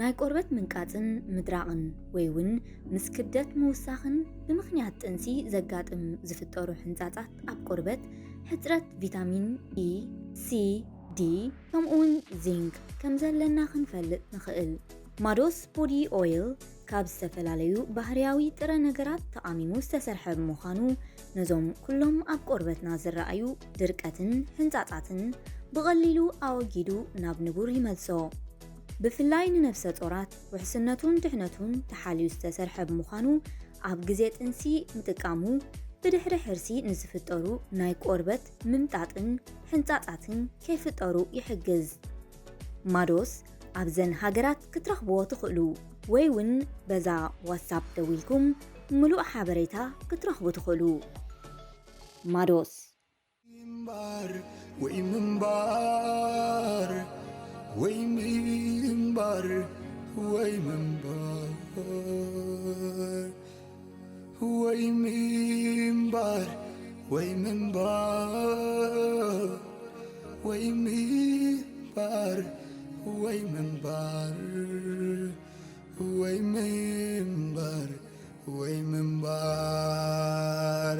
ናይ ቆርበት ምንቃጽን ምድራቕን ወይ እውን ምስ ክብደት ምውሳኽን ብምኽንያት ጥንሲ ዘጋጥም ዝፍጠሩ ሕንጻጻት ኣብ ቆርበት ሕጽረት ቪታሚን ኢ፣ ሲ፣ ዲ ከምኡውን ዚንክ ከም ዘለና ክንፈልጥ ንኽእል። ማዶስ ቦዲ ኦይል ካብ ዝተፈላለዩ ባህርያዊ ጥረ ነገራት ተቓሚሙ ዝተሰርሐ ብምዃኑ ነዞም ኩሎም ኣብ ቆርበትና ዝረኣዩ ድርቀትን ሕንጻጻትን ብቐሊሉ ኣወጊዱ ናብ ንቡር ይመልሶ። ብፍላይ ንነፍሰ ጾራት ውሕስነቱን ድሕነቱን ተሓልዩ ዝተሰርሐ ብምዃኑ ኣብ ግዜ ጥንሲ ምጥቃሙ ብድሕሪ ሕርሲ ንዝፍጠሩ ናይ ቆርበት ምምጣጥን ሕንጻጻትን ከይፍጠሩ ይሕግዝ። ማዶስ ኣብዘን ሃገራት ክትረኽብዎ ትኽእሉ ወይ እውን በዛ ዋትሳፕ ደዊልኩም ምሉእ ሓበሬታ ክትረኽቡ ትኽእሉ። ማዶስ። እምባር ወይ ምንባር ወይ ምንባር ወይ ምንባር ወይ ምንባር ወይ ምንባር ወይ ምንባር ወይ ምንባር ወይ ምንባር ወይ ምንባር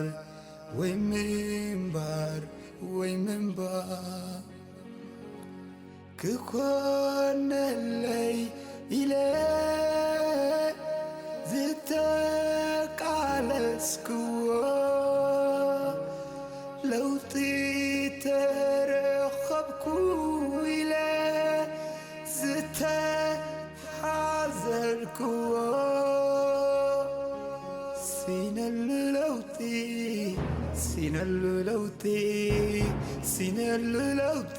ወይ ምንባር ወይ ምንባር ክኾነለይ ኢለ ዝተቃለስክዎ ለውጢ ተረኸብኩ ኢለ ዝተሓዘልክዎ ሲነሉ ለውጢ ሲነሉ ለውጢ ሲነሉ ለውጢ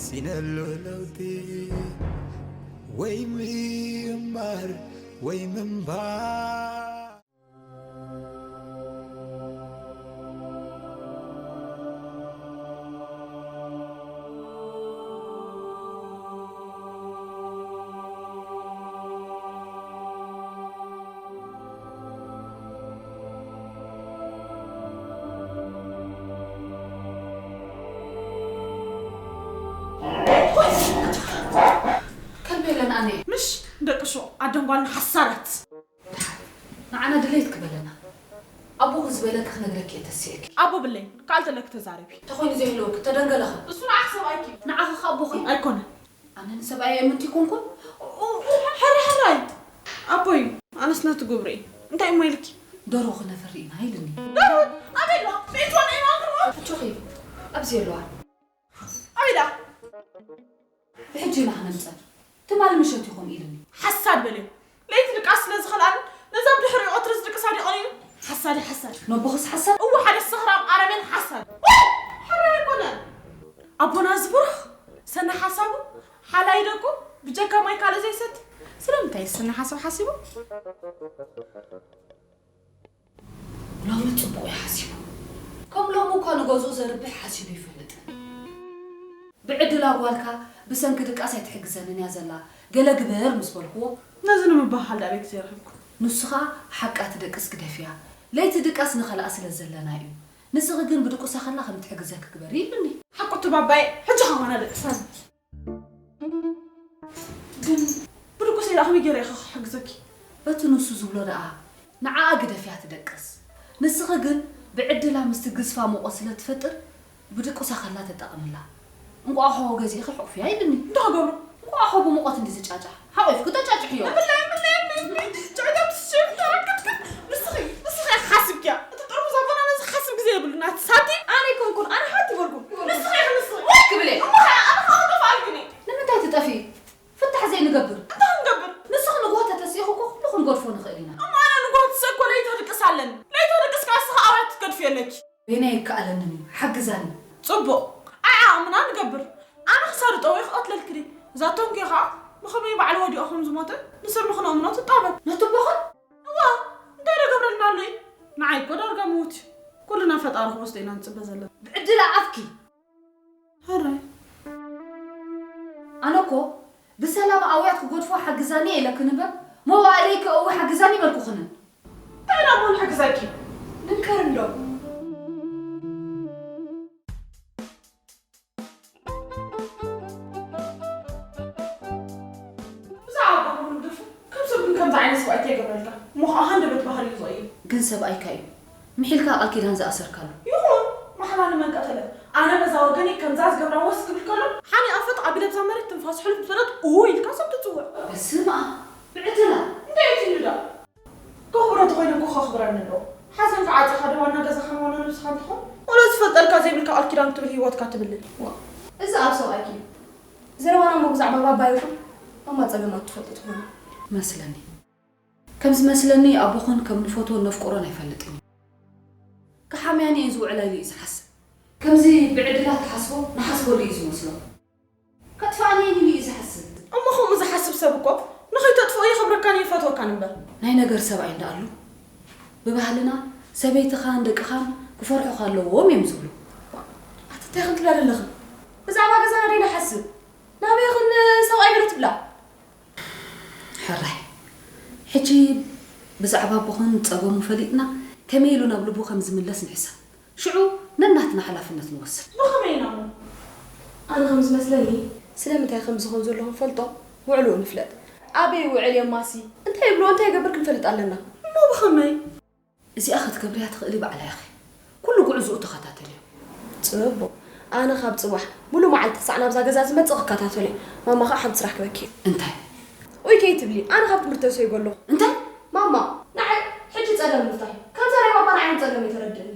ሲነሉ ለውጢ ወይ ምንባር ወይ ምንባር ከልቤለን ኣነ ምሽ ደቂ ሹቕ ኣደንጓልና ሓሳራት ንዓና ድሌት ክበለና ኣቦ ዝበለኪ ክነግረኪ እየ ተስየኪ ኣቦ ብለይ ካልተለክ ተዛረቢ ተኾይኑ ዘይህልወኪ ተደንገለኸ እሱ ንዓኽ ሰብኣይኪ ንዓኸ ከ ኣቦኺ ኣይኮነ ኣነ ንሰብኣይ የምንቲ ኮንኩን ሕራይ ሕራይ ኣቦይ ኣነስ ነቲ ጉብሪ እንታይ እሞ ኢልኪ ደሮ ክነፍሪ ኢና ኢልኒ ኣበይ ኣለዋ ቤትዋ ነይና ክርዋ ሕጆኺ ኣብዚ ኣለዋ ኣበይ ደኣ ብሕጂ ኢና ክነምፀ ትማሊ ምሸት ኢኹም ኢልኒ ሓሳድ በልዮ ለይቲ ድቃስ ስለ ዝኸልኣኒ ነዛ ብድሕሪ ቀትሪ ዝድቅሳ ዲቐኒኑ ሓሳድ ሓሳድ ነቦኽስ ሓሳድ እወ ሓደ ሰኽራም ኣረሜን ሓሳድ ሓራይ ኣይኮነን ኣቦና ዝቡሩኽ ሰነ ሓሳቡ ሓላይ ደቁ ብጀካ ማይ ካልእ ዘይሰቲ ስለምንታይ ሰነ ሓሳብ ሓሲቡ ሎሚ ጽቡቕ እዩ ሓሲቡ ከም ሎሚ እኳ ንገዝኡ ዘርብሕ ሓሲቡ ይፈልጥ ብዕድላ ጓልካ ብሰንኪ ድቃስ ኣይትሕግዘንን እያ ዘላ ገለ ግበር ምስ በልክዎ ነዚ ንምበሃል ዳ ቤት ዘይረኸብኩ ንሱ ኸኣ ሓቃ ትደቅስ ግደፍያ ለይቲ ድቃስ ንኸልኣ ስለ ዘለና እዩ ንስኺ ግን ብድቁሳ ከላ ከም ትሕግዘኪ ግበሪ ኢሉኒ ሓቁ እቲ ባባይ ሕጂ ኸማና ደቅሳኒ ግን ብድቁሰይ ደኣ ከመይ ገይረ ኢኻ ክሕግዘኪ በቲ ንሱ ዝብሎ ደኣ ንዓኣ ግደፍያ ትደቅስ ንስኺ ግን ብዕድላ ምስቲ ግዝፋ ሙቐት ስለ ትፈጥር ብድቁሳ ከላ ተጠቐምላ እንቋቑሖ ገዚእኺ ሕቑፍያ ኢልኒ እንታይ ክገብሮ እንቋቑሖ ብሙቐት እንዲ ዝጫጫሕ ሓቒፍኪ ተጫጭሕዮ እብለይ እብለይ እብለይ እብለይ ጫጫ ብስሽም ተረክትክት ንስኺ ንስኺ ሓስብኪያ እቲ ጥርሙዝ ኣቦና ነዚ ሓስብ ግዜ የብሉ ናቲ ሳንቲም ኣነ ኣይኮንኩን ኣነ ሓንቲ በልኩ ንስኺ ኢኺ ንስኺ ወይ ክብል እየ እሞ ኸዓ ኣነ ከዓ ክጠፍኣልክን እየ ንምንታይ ትጠፍኢ ፍታሕ ዘይንገብር እንታይ ክንገብር ንስኺ ንግሆ ተተሲእኺ እኮ ኩሉ ክንገድፎ ንኽእል ኢና እሞ ኣነ ንግሆ ትስእ እኮ ለይቲ ክድቅስ ኣለኒ ለይቲ ክድቅስ ከዓ ንስኺ ኣባይ ክትገድፍዮ ኣለኪ በይነይ ኣይከኣለንን እዩ ሓግዛኒ ጽቡቕ ኣይዓቕምና ንገብር ኣነ ክሳዱ ጠዊኺ ክቐትለልኪ ድየ እዛ ቶንኪ ከዓ ብኸመይ ባዕሉ ወዲቑ ከም ዝሞተ ንስሚ ክነእምኖ ትጣበብ ነትቦኽን እዋ እንታይ ዶ ገብረልና ኣሎ እዩ ንዓይ እኮ ዳርጋ ምዉት እዩ ኩልና ፈጣሪ ክወስዶ ኢና ንፅበ ዘለና ብዕድላ ኣፍኪ ሕራይ ኣነ እኮ ብሰላም ኣውያት ክገድፎ ሓግዛኒ እየ ኢለክን እምበር መዋእለይ ከእዊ ሓግዛኒ በልኩኽንን እንታይ ኢና እሞ ንሕግዘኪ ንምከር እንዶ እዛ ግን ሰብኣይካ እዩ። ምሒልካ ቃል ኪዳን ዝኣሰርካሉ። ይኹን፣ ማሕላ ንመን ቀተለ? ኣነ በዛ ወገነይ ከምዛ ዝገብራ ወስ ክብል ከሎ፣ ሓኒኣ ፈጥ ኣቢለ ብዛ መሬት ትንፋስ ሕሉፍ ዝፈለጥ፣ ኡ ኢልካ ሰብ ትጽውዕ። በስመ ኣብ፣ ብዕድላ። እንታይ እዩ ትብሊ ዶ? ከኽብሮ ተኾይነ እኮ ከኽብረኒ ኣለዎ። ሓዘን ከዓ ዓፂኻ ዶ ዋና ገዛኻን ዋና ነብስኻ እንትኾን? ወላ ዝፈልጠልካ ዘይብልካ ቃል ኪዳን ክትብል ህይወትካ ትብልል። ዋ፣ እዚ ኣብ ሰብኣይኪ እዩ። ዘረባና እሞ ብዛዕባ ባባ ይኹን ማማ ጸገማት ትፈልጡ ትኾኑ። መስለኒ። ከም ዝመስለኒ ኣቦኽን ከም ንፈትዎን ነፍቅሮን ኣይፈልጥን እዩ። ክሓምያኒ እየን ዝውዕላ ኢሉ እዩ ዝሓስብ። ከምዚ ብዕድላ ትሓስቦ ንሓስበሉ እዩ ዝመስሎ። ከጥፍኣኒ እየን ኢሉ እዩ ዝሓስብ። እሞ ከምኡ ዝሓስብ ሰብ እኮ ንኸይተጥፍኦ የኽብረካን የፋትወካን እምበር። ናይ ነገር ሰብኣይ እንዳኣሉ ብባህልና ሰበይትኻን ደቅኻን ክፈርሑኻ ኣለዎም እዮም ዝብሉ። ኣቲ እንታይ ኽን ትብላ ዘለኽን? ብዛዕባ ገዛና ደይ ንሓስብ። ናበይ ኽን ሰብኣይ ገለ ትብላ? ሕራይ፣ ሕጂ ብዛዕባ ኣቦኽን ጸገሙ ፈሊጥና ከመይ ኢሉ ናብ ልቡ ከም ዝምለስ ንሕሰብ። ሽዑ ነናትና ሓላፍነት ንወስድ። ብኸመይ ኢና እሞ? ኣነ ከም ዝመስለኒ ስለምንታይ ከም ዝኾን ዘሎ ክንፈልጦ ውዕልኡ ንፍለጥ። ኣበይ ውዕል የማሲ? እንታይ ይብሎ እንታይ ይገብር ክንፈልጥ ኣለና። እሞ ብኸመይ? እዚኣ ክትገብርያ ትኽእሊ ባዕላ ኢኺ። ኩሉ ጉዕዝኡ ተኸታተልዮ። ጽቡቕ። ኣነ ካብ ጽባሕ ሙሉ መዓልቲ ክሳዕ ናብዛ ገዛ ዝመጽእ ክከታተሎ እየ። ማማ ኸኣ ሓንቲ ስራሕ ክበኪ። እንታይ? ኡይ ከይትብሊ፣ ኣነ ካብ ትምህርቲ ተሰይጎ ኣለኹ። እንታይ? ማማ፣ ንዓይ ሕጂ ጸገም ምፍታሕ እዩ። ከምዛ ናይ ባባ ንዓይ እውን ጸገም እዩ ተረድእኒ።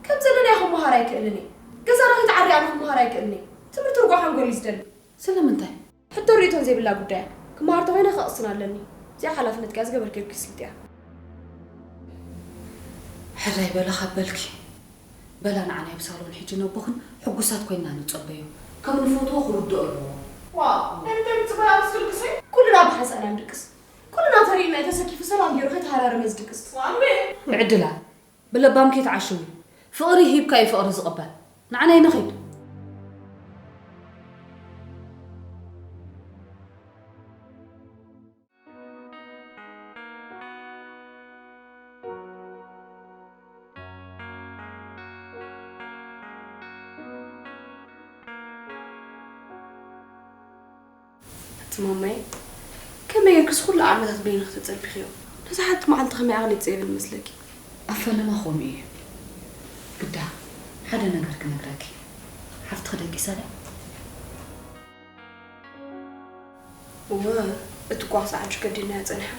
ከም ዘለናዮ ክመሃር ኣይክእልን እየ። ገዛና ከይተዓርየ ኣነ ክመሃር ኣይክእልን እየ። ትምህርቲ ርጉእ ሓንጎል እዩ ዝደሊ። ስለምንታይ? ሕቶ ርእይቶን ዘይብላ ጉዳያ። ክመሃር ተኾይነ ከቕስን ኣለኒ። እዚኣ ሓላፍነት ከኣ ዝገበርክዮ ኪስልጥያ። ሕራይ በላ ካብ በልኪ። በላ ንዓና ኣብ ሳሎን ሕጂ ነቦኽን ሕጉሳት ኮይንና ንጸበዮ። ከም ንፈትዎ ክርድኦ ኣለዎ። ዋው፣ እንታይ ምጽባይ ኣብ ዝድቅስ እዩ? ኩልና ብሓንሳእ ኢና ንድቅስ። ኩልና ተሪእና እዩ ተሰኪፉ ሰላም ገይሩ ከይተሃራረመ ዝድቅስ። ዋንቤ። ብዕድላ፣ ብለባም ከይትዓሽዊ። ፍቕሪ ሂብካ እዩ ፍቕሪ ዝቕበል። ንዓና እዩ ንኺድ። ኣቲ ማማይ፣ ከመይ ጌርክስ ኩሉ ዓመታት በይንኺ ተጸቢኽዮ? ነዛ ሓንቲ መዓልቲ ከመይ ኣቕሊፀ ይብል መስለኪ? ኣብ ፈለማ ከምኡ እዩ። ግዳ፣ ሓደ ነገር ክነግረኪ። ሓፍትኺ ደቂሳ ድያ? እወ፣ እቲ ኳስ ዓንቺ ከዲናያ ጸኒሓ።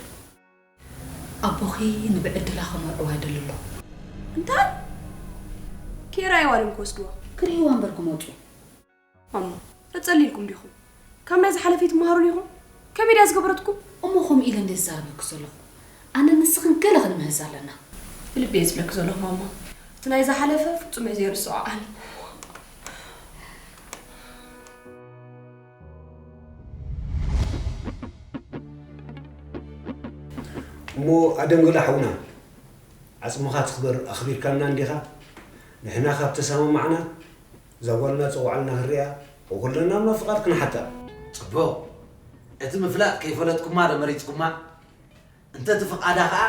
ኣቦኺ ንብዕድላ ክመርዕዋ ይደሊ ኣሎ። እንታይ? ኬራይ ዋልም ክወስድዋ? ክርእይዋ እምበር ክመጹ። ማማ፣ ረጸሊልኩም ዲኹም? ካብ ናይ ዝሓለፈ ኣይትመሃሩን ኢኹም? ከመይ ድያ ዝገበረትኩም? እሞ ከምኡ ኢለ እንደ ዝዛረበኪ ዘለኹ። ኣነ ንስኽን ገለ ክንምህዝ ኣለና። ብልቢ እየ ዝብለኪ ዘለኹ ማማ። እቲ ናይ ዝሓለፈ ፍጹም እየ ዘይርስዖ ኣነ። እሞ ኣደንገለ ሓውና፣ ዓጽምኻ ትኽበር ኣኽቢርካና እንዲኻ? ንሕና ካብ ተሰማማዕና፣ እዛ ጓልና ጸዋዕልና ክንሪኣ፣ ወኩለና ምና ፍቓድ ክንሓታ። ጽቡቕ። እቲ ምፍላጥ ከይፈለጥኩማ ዶ መሪጽኩማ? እንተ እቲ ፍቓዳ ኸኣ፣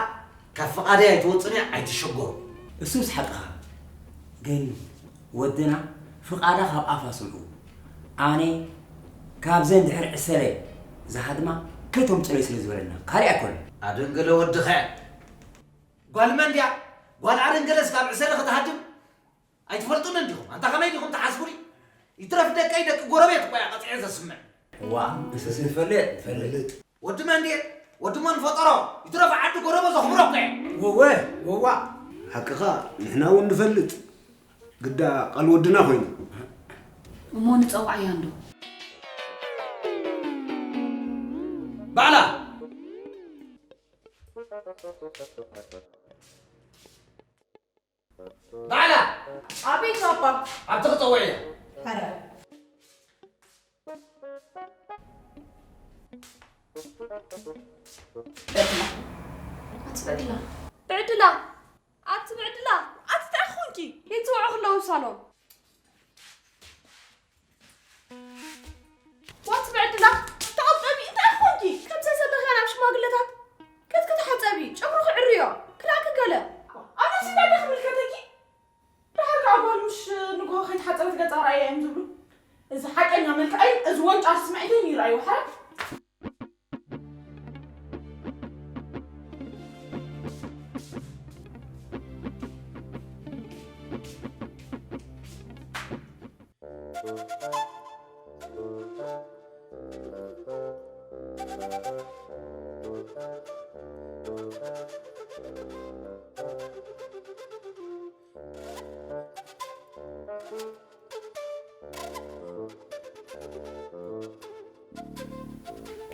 ካብ ፍቓደይ ኣይትወጽእን እያ፣ ኣይትሸገሩ። እሱስ ሓቅኻ። ግን ወድና ፍቓዳ ካብ ኣፋ ስምዑ። ኣነ ካብዘን ድሕሪ ዕሰለ ዝሃድማ ከይተምጽለይ ስለ ዝበለና፣ ካልእ ኣይኮነን። ኣደንገለ ወድኸ። ጓል መን ድያ? ጓል ኣደንገለስ ካብ ዕሰለ ክትሃድም? ኣይትፈልጡን እንዲኹም። ኣንታ ከመይ ዲኹም ትሓስቡኒ? ይትረፍ ደቀይ፣ ደቂ ጎረቤት እኮ እያ ቀጺዐ ዘስምዕ። እዋ፣ ንሱስ ንፈልጥ፣ ንፈልጥ። ወዲ መንዴ፣ ወዲ መን ፈጠሮ፣ ይትረፍ ዓዲ ጎረቦ ዘኽብሮ እኮ እየ። ወወ፣ ወዋ። ሓቅኻ፣ ንሕና እውን ንፈልጥ። ግዳ ቃል ወድና ኮይኑ። እሞ ንጸዋዕያ እንዶ። ባዕላ! ባዕላ! ኣቤት ባባ። ኣብቲ ክጸውዕ እየ። ሐረ። ብዕድላ። ኣቲ ብዕድላ። ብዕድላ። ኣቲ ብዕድላ። ኣቲ እንታይ ኾንኪ? ይጽውዑ ክለዉ ሳሎን። ዋት ብዕድላ ተቐጠቢ፣ እንታይ ኾንኪ? ከምዚ ዘለኽያ ናብ ሽማግለታት ከይትኪ ተሓጸቢ፣ ጨጉርኺ ዕርዮ፣ ክላእኪ ገለ። ኣነ እዚ እንታይ ክምልከተኪ? ድሓር ከኣ ጓል ምሽ ንግሆ ከይተሓጸበት ገጻ ርኣያ እዮም ዝብሉ። እዚ ሓቀኛ መልክዐይን እዚ ወንጫር ስምዒተይን ይርኣዩ፣ ሓራይ።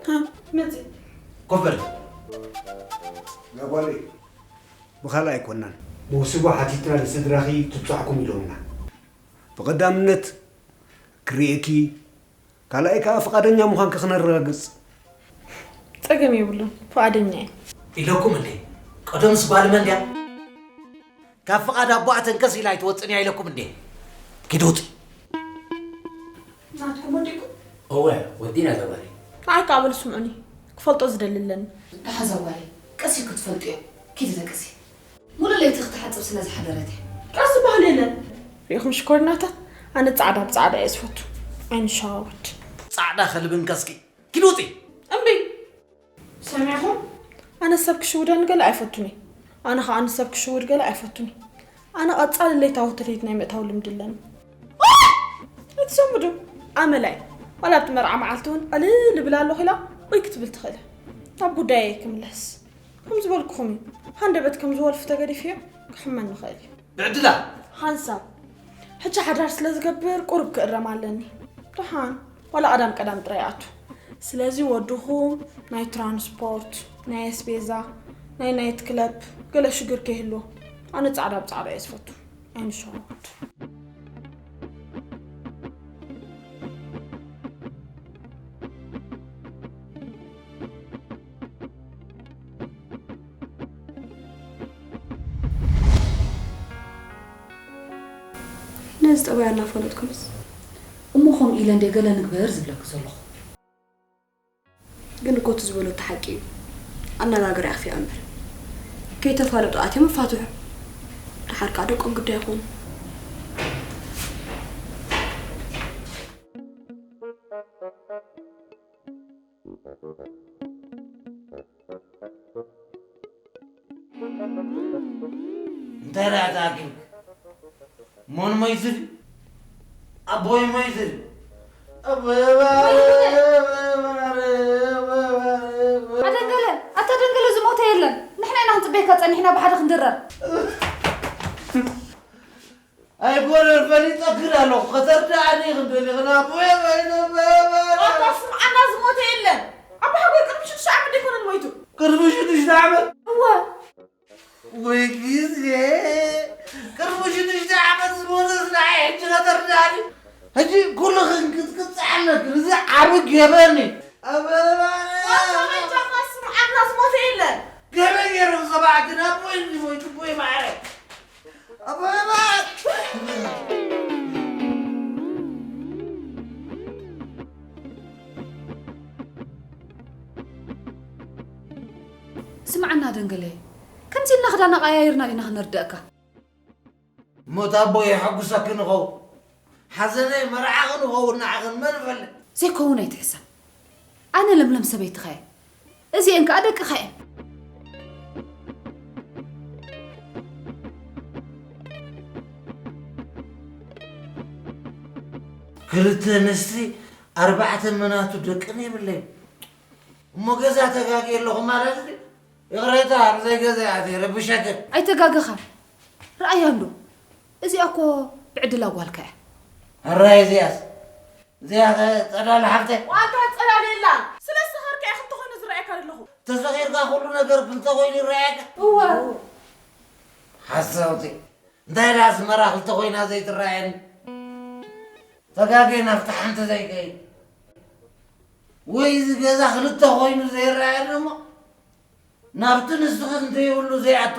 ሃ፣ መጺእ። ኮፍ በል። ያ ጓለይ፣ ብኻልእ ኣይኮናን። መውስቦ ሓቲትና ንስድራኺ ትብጻሕኩም ኢሎምና። ብቐዳምነት ክርእየኪ፣ ካልኣይ ከኣ ፍቓደኛ ምዃንኪ ክነረጋግጽ። ጸገም የብሉን፣ ፍቓደኛ እየ። ኢለኩም እንዴ? ቀደምስ ጓል መን ድያ? ካብ ፍቓድ ኣቦኣ ተንከስ ኢላ ኣይትወጽን እያ ኢለኩም እንዴ? ኪድ ውጺ። ናትኩም ወዲኩም? እወ፣ ወዲና ዘባሪ። ንዓይ ከኣ በሉ ስምዑኒ፣ ክፈልጦ ዝደሊ ኣለኒ። ደሓን ዘባሪ፣ ቀስ ኢልኪ ትፈልጥዮ። ኪዲ ደቅሲ። ሙሉእ ለይቲ ክትሓጽብ ስለ ዝሓደረት እያ። ቀስ ዝበሃል የለን። ርኢኹም ሽኮርናታት፣ ኣነ ጻዕዳ ብጻዕዳ እየ ዝፈቱ። ኣይንሸዋወድ። ጻዕዳ ከልብን ከስኪ። ኪድ ውጺ። እምቢ። ሰሚዕኹም? ኣነ ሰብ ክሽውደኒ ገለ ኣይፈቱን እየ። ኣነ ኸኣ ንሰብ ክሽውድ ገለ ኣይፈቱን እየ። ኣነ ቀጻሊ ለይታዊ ትርኢት ናይ ምእታው ልምዲ ኣለኒ። ኣይትሰምዱ። ኣመላይ፣ ዋላ ኣብቲ መርዓ መዓልቲ እውን ዕልል እብል ኣለኹ ኢላ ወይ ክትብል ትኽእል እያ። ናብ ጉዳየይ ክምለስ። ከም ዝበልኩኹም እዩ። ሃንደበት ከም ዝወልፍ ተገዲፍዮ ክሕመኒ ይኽእል እዩ። ብዕድላ። ሓንሳብ። ሕጂ ሓዳር ስለ ዝገብር ቁሩብ ክእረም ኣለኒ። ደሓን፣ ዋላ ቀዳም ቀዳም ጥራይ ይኣቱ። ስለዚ ወድኹም ናይ ትራንስፖርት፣ ናይ ኣስቤዛ፣ ናይ ናይት ክለብ ገለ ሽግር ከይህሉ፣ ኣነ ጻዕዳ ብጻዕዳ እየ ዝፈቱ። ኣይንሸዋወድ። ነዚ ጠባያ እናፈለጥኩምስ እሞ ከምኡ ኢለ እንደ ገለ ንግበር ዝብለኪ ዘለኹ። ግን እኮ እቲ ዝበሎ እቲ ሓቂ እዩ። ኣነጋግሪ ኣኽፊኣ እምበር። ከይተፋለጡ ኣትዮም ኣፋትሑ። ደሓር ከኣ ደቆም ግዳይ ይኾኑ። እንታይ ደኣ ተኣኪብክ? መን ሞይቱ ድዩ? ኣቦይ ሞይቱ ድዩ? ኣቦይ ማረ፣ ኣቦይ ማረ፣ ኣቦይ ማረ፣ ኣቦይ ማረ። ኣደንገለ፣ ኣታ ደንገለ ዝሞተ የለን። ንሕና ኢና ክንጽበየካ ጸኒሕና ብሓደ ክንድረር። ኣይኮነን፣ ፈሊጠክን ኣለኹ። ከተርድኣኒ ኢኽን ደሊኽን ኣቦየ በይነ በበረ። ኣታ ስምዓና ዝሞተ የለን። ኣባ ሓጎይ ቅድሚ ሽዱሽተ ዓመት ደይኮነን ሞይቱ? ቅድሚ ሽዱሽተ ዓመት? እወ። ወይ ግዜ! ቅድሚ ሽዱሽተ ዓመት ዝሞተስ ንዓይ ሕጂ ከተርድኣኒ? ሕጂ ኩልኽን ክትቅጽዓለክን፣ እዚ ዓቢ ገበን እዩ። ኣበባረ! ኣታ በጃኻ ስምዓና ዝሞተ የለን። ገበን ገይሩ ዝሰማዕክን ኣቦይ እንዲ ሞይቱ፣ ኣቦይ ማዕረ። ኣበባ! ስምዓና ደንገለይ፣ ከምዚ ኢልና ክዳና ቀያይርና ዲና ክነርድአካ? ሞት ኣቦ የሐጉሰኪ ንኸውን። ሓዘነይ መርዓኺ ንኸውን ንዓኽን መን ይፈልጥ? ዘይከውን ኣይትሕሰብ። ኣነ ለምለም ሰበይትኻ እየ። እዚኤን ከኣ ደቅኻ እየን። ክልተ ኣንስቲ ኣርባዕተ መናቱ ደቅን የብለይን። እሞ ገዛ ተጋግየ ኣለኹ ማለት ድዩ? ይቕሬታ፣ ኣብ ዘይገዛ እየ ኣትየ ረቢሸክን። ኣይተጋገኻን። ረኣያ እንዶ። እዚኣ እኮ ብዕድላ ጓልካ እያ። ሕራይ እዚኣስ? እዚኣ ኸ ጸዳል ሓፍተይ? ዋንታ ጸዳል የላን። ስለ ሰኸርካ እየ ክልተ ኮይኑ ዝረኣየካ ዘለኹ። ተሰኺርካ ኩሉ ነገር ክልተ ኮይኑ ይረኣየካ? እወ። ሓሳውቲ። እንታይ ደኣ ኣስመራ ክልተ ኮይና ዘይትረኣየኒ? ተጋግየ ናብቲ ሓንቲ ዘይከይድ። ወይ እዚ ገዛ ክልተ ኮይኑ ዘይረኣየኒ እሞ ናብቲ ንስኺ እንተይብሉ ዘይኣቱ።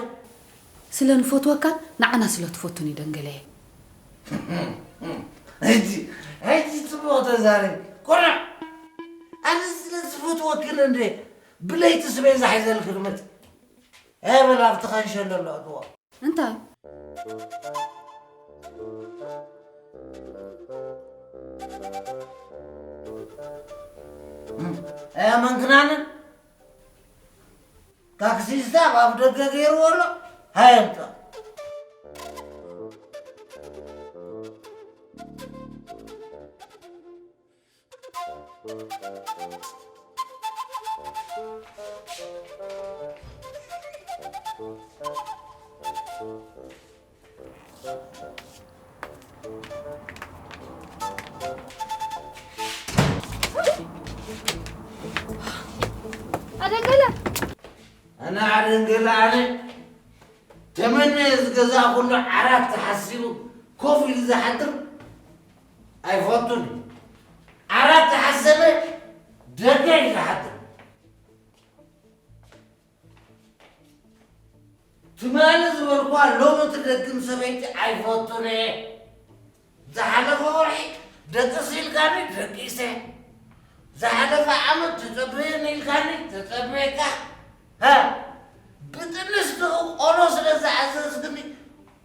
ስለ ንፈትወካን ንዓና ስለ ትፈቱን እዩ ደንገለየ። ሕጂ፣ ሕጂ ጽቡቕ ተዛረቢ። ቁኑዕ፣ ኣነ ስለ ዝፈትወክን እንደ ብለይቲ ስበይ ዝሓይዘልክን መጽእ። ኤ በል ኣብቲ ካንሸሎ ኣሎ ኣትዋ። እንታይ? እም፣ ኣያ መንክናንን ታክሲ ስታፍ ኣብ ደገ ገይርዎ ኣሎ። ሃየ ኣምጽኦ። ኣደንገለ። ኣነ ኣደንገለ ኣነ ተመነ ዝገዛ ኩሉ ዓራት ተሓሲቡ ኮፍ ኢሉ ዝሓድር ኣይፈቱን። ዓራት ተሓሰበ ደገ እዩ ዝሓድር። ትማሊ ዝበልኳ ሎሚ ትደግም ሰበይቲ ኣይፈቱን እየ። ዝሓለፈ ወርሒ ደቅስ ኢልካኒ ደቂሰ። ዝሓለፈ ዓመት ተጸበየኒ ኢልካኒ ተጸበየካ። ሃ፣ ብጥንስቲ ቆሎ ስለ ዝኣዘዝክኒ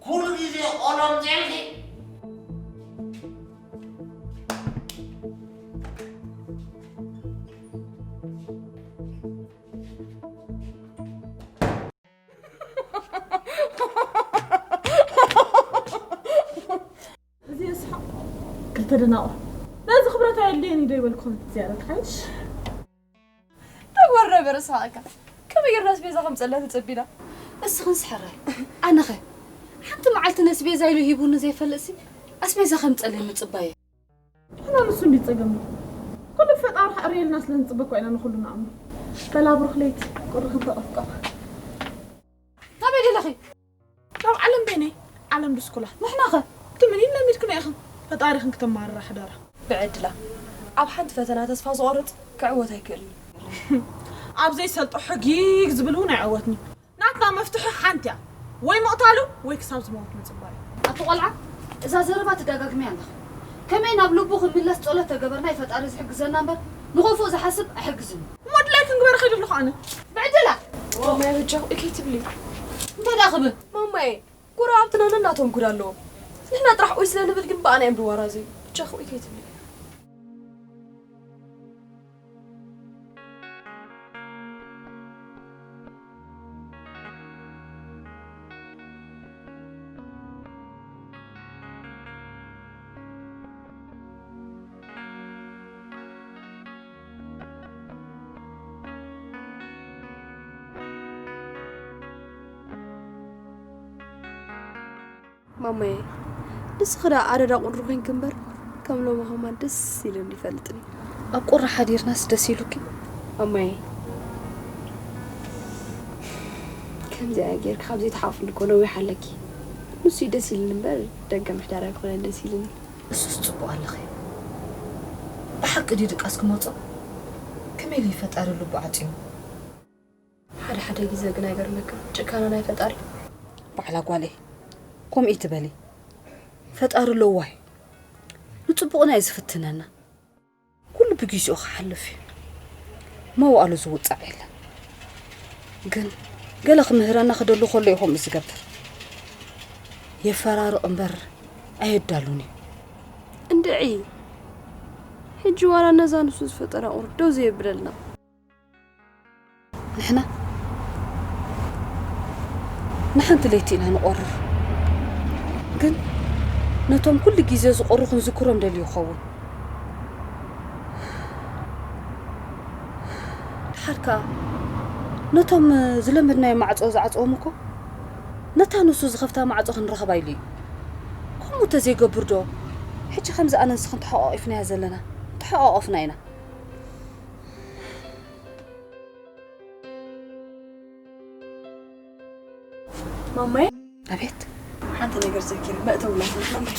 ኩሉ ግዜ ቆሎ ኣምፅእልኪ። እዚ የስሓቕ። ክልተ ደናቑር። ነዚ ክብረት ኣየድልየን እዩ ዶ ይበልኩኹም? ዝያዳ ትሓይሽ። ተግባር ነበር ስሓቕካ። ከመይ ጌርና ኣስቤዛ ከምፀላ ተፀቢና? እስኽን ስሕራይ። ኣነኸ ሓንቲ መዓልቲ ነስቤዛ ኢሉ ሂቡኒ ዘይፈልጥሲ ኣስቤዛ ከምፀለይ ምፅባየ። ሕና ንሱ እንዲ ጸገም። ኩሉ ፈጣሪ ሓርየልና ስለ ንጽበ እኮ ኢና ንኹሉ ንኣምኖ። በላ ብሩኽ ለይቲ፣ ቁሪ ክንተቐፍቀፍ። ናበይ ደለኺ? ናብ ዓለም በይነይ፣ ዓለም ድስኩላ። ንሕና ኸ? ትምኒን ለሚድክና ኢኽን። ፈጣሪኽን ክተማርራ ሕደራ። ብዕድላ። ኣብ ሓንቲ ፈተና ተስፋ ዝቖርጽ ክዕወት ኣይክእልን። ኣብ ዘይሰልጦ ሕጊግ ዝብል እውን ኣይዕወትን'ዩ። ናትና መፍትሒ ሓንቲ እያ። ወይ ምቕታሉ ወይ ክሳብ ዝመውት ምጽባዩ። ኣቲ ቆልዓ፣ እዛ ዘረባ ትደጋግምያ ኣለኺ። ከመይ ናብ ልቡ ክምለስ ጸሎት ተገበርና እዩ ፈጣሪ ዝሕግዘና እምበር ንኸፉእ ዝሓስብ ኣይሕግዝን እዩ። እሞ ድላይክን ግበሪ ከይደ ኣለኹ ኣነ። ብዕድላ! ማማየ በጃኹ እከይ ትብሊ። እንታይ ደኣ ክብል? ማማየ፣ ጎረባብትና ነናቶም ጉድ ኣለዎም። ንሕና ጥራሕ ኡይ ስለ ንብል ግን ብኣና እዮም ድዋራዘዩ። በጃኹ እከይ ትብሊ። ማማየ፣ ንስኺ ደኣ ኣደዳ ቁሪ ኮይንኪ እምበር፣ ከም ሎማኹማ ደስ ኢሉኒ ይፈልጥን እዩ። ኣብ ቁሪ ሓዲርናስ ደስ ኢሉኪ? ማማየ፣ ከምዚኣ ጌርኪ ካብ ዘይትሓቑፍኒ እኮ ነዊሕ ኣለኪ። ንሱ እዩ ደስ ኢሉኒ እምበር፣ ደገ ምሕዳር ኣይኮነን ደስ ኢሉኒ። እሱስ ጽቡቕ ኣለኺ። ብሓቂ ድዩ ድቃስ ክመጾ? ከመይ ኢሉ እዩ ፈጣሪ ልቡ ዓጽዩ? ሓደ ሓደ ግዜ ግን ኣይገርመክን ጭካነ ናይ ፈጣሪ። ባዕላ ጓለይ፣ ከምኡ ኣይትበሊ። ፈጣሪ ለዋህ እዩ። ንጽቡቕና እዩ ዝፍትነና። ኩሉ ብግዜኡ ክሓልፍ እዩ። መዋእሉ ዝውጻዕ የለን። ግን ገለ ክምህረና ክደሊ ከሎ እዩ ከምኡ ዝገብር። የፈራርቕ እምበር ኣየዳሉን እዩ። እንድዒ፣ ሕጂ ዋላ ነዛ ንሱ ዝፈጠራ ቁሪ ደው ዘየብለልና። ንሕና ንሓንቲ ለይቲ ኢና ንቆርር፣ ግን ነቶም ኩሉ ግዜ ዝቆሩ ክንዝክሮም ደልዩ ይኸውን። ድሓር ከኣ ነቶም ዝለመድናዮ ማዕጾ ዝዓጽዎም እኮ ነታ ንሱ ዝኸፍታ ማዕጾ ክንረኽባ ኢሉ እዩ። ከምኡ እንተዘይገብር ዶ ሕጂ ከምዚ ኣነ ንስኽን ተሓቋቒፍናያ ዘለና? ተሓቋቐፍና ኢና። ማማይ፣ ኣቤት። ሓንቲ ነገር ዘኪረ፣ መእተዊ ላይክ ማማይ።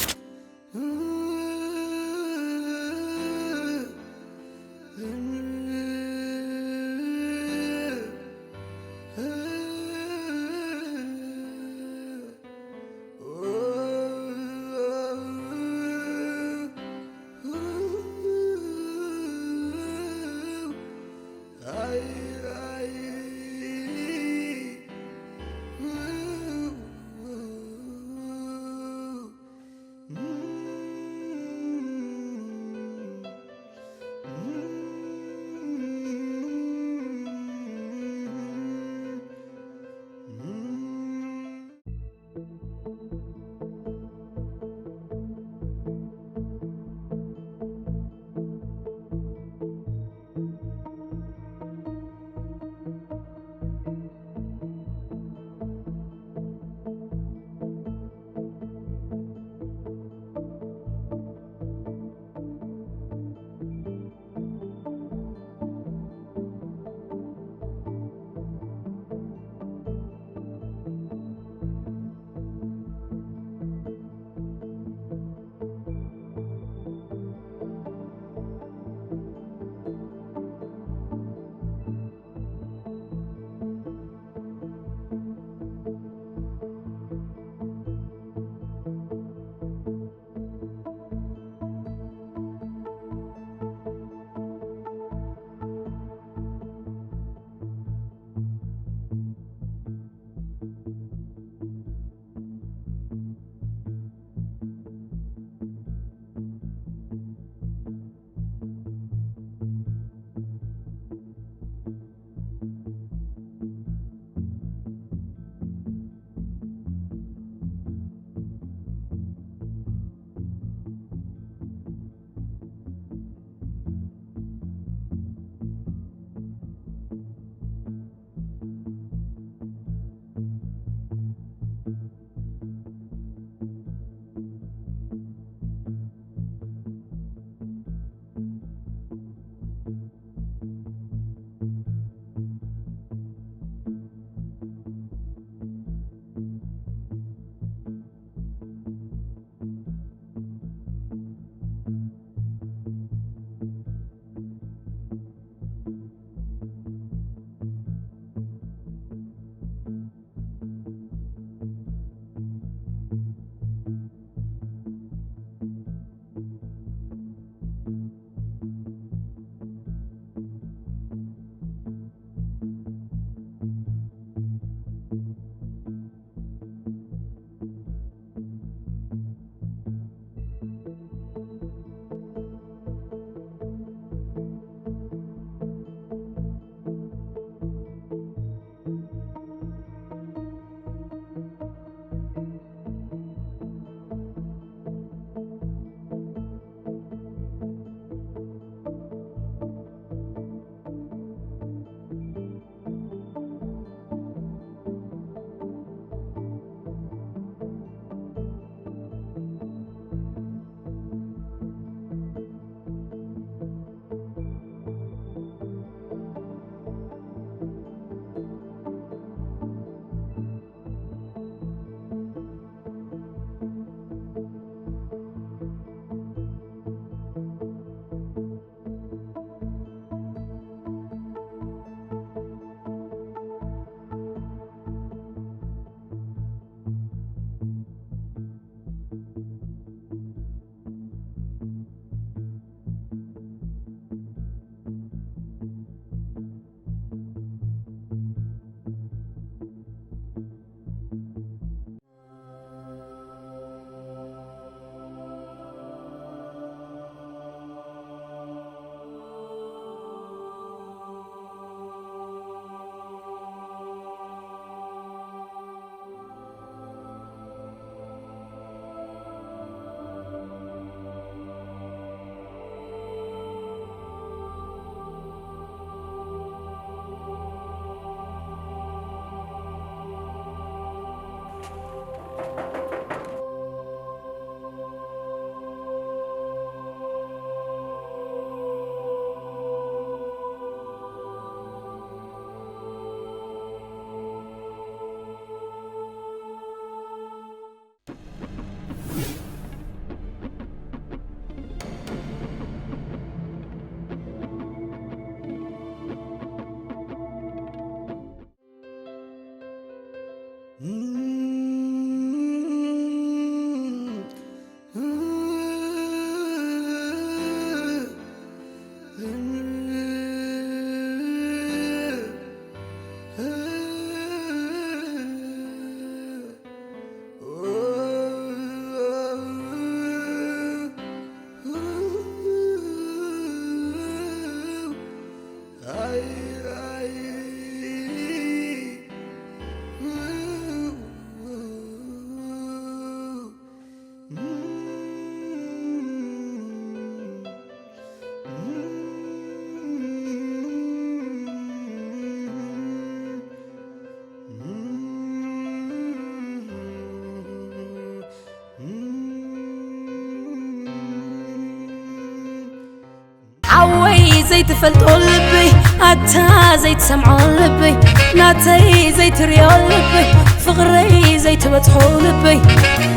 ዘይትፈልጦ ልበይ ኣታ ዘይትሰምዖ ልበይ ናተይ ዘይትሪኦ ልበይ ፍቕረይ ዘይትበጽሖ ልበይ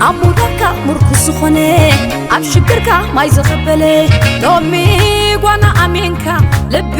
ኣብ ሙዳካ ምርኩስ ዝኾነ ኣብ ሽግርካ ማይ ዝቕበለ ሎሚ ጓና ኣሜንካ ልቢ